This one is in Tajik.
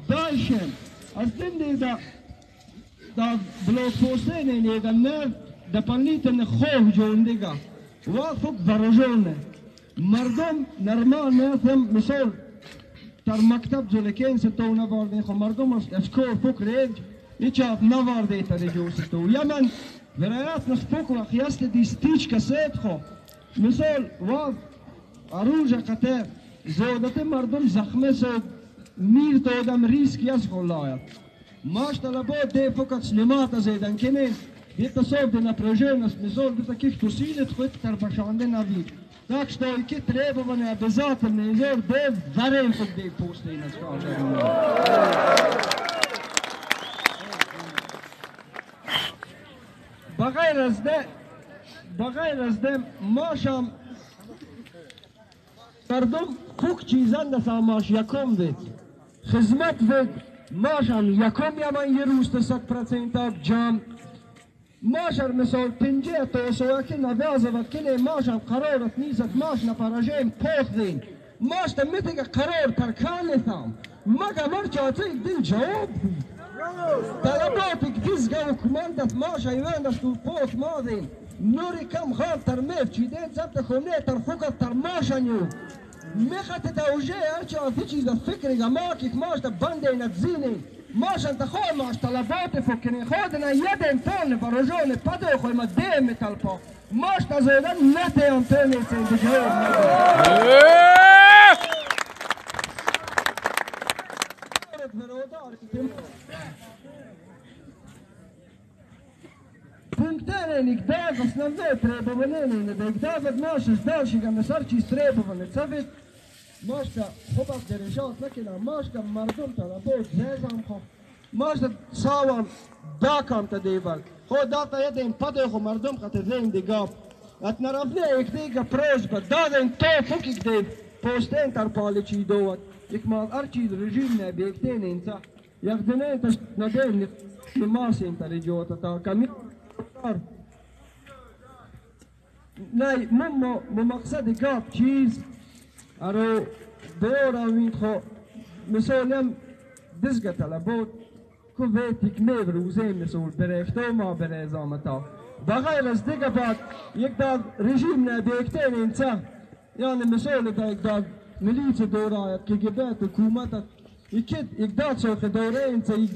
Дальше. Да блокпостene дополнительно хов ҷондига ва фук вооружённые. Мардум нормально мисол дар мактаб золекен то наварде хо мардум افکار фук реж ичав наварде тареҷосто яман вероятность фук вах если дистичка сет хо мисол ва оружие қате зодате мардум захме со мир додам риск яс холаят. Маш талабот де фукат снимата зедан кенен битасов де напряженность мисол до таких тусилит хоть тарбашанде навид. Так что ики требования обязательно изор де варен фук де посты на скажем. Бағайр аз де машам мардум фук чизан да маш яком вед. Хизмат вед машам яком яман еруста 100% ҷам. Машар мисол пинҷе тосояки навязывать кине машам қарорат низат маш на поражаем похдин. Машта митига қарор тарканетам. Мага марча дин ҷавоб. Талаботик дизга укмандат маша ивандаш ту пох мадин. Нури кам хал тармев чиден забта хоне тарфукат тармашаню. Мехате да уже арча фичи да фикри гамакик машта банде надзинин. Машан тахой маш талаботи фукини ходина еден тон вооружённый падохой ма дем толпа. Маш тазодан нете антенны цендижор. Пунктери нигде основне требования не да наши дальше гамесарчи требования. Цавит машка хобак держат накина машка мардум талабот зезам хо машка савам дакам та девал хо дата еден падехо мардум хате вен дигап от наравне екдега просьба даден то фукик де постен тарпаличи доват икмал арчи режим не объектен инца яхденен таш наден масин тариджота та ками най муммо мақсади гап чиз аро дора хо мисолям дизга талабот ку ветик меврузе мисол берефто ма березамата бағайр аз дига бад як дад режим не объектен инца яъне мисол да як дад милиция дораят КГБ ҳукумат икид як дад соҳи доре инца як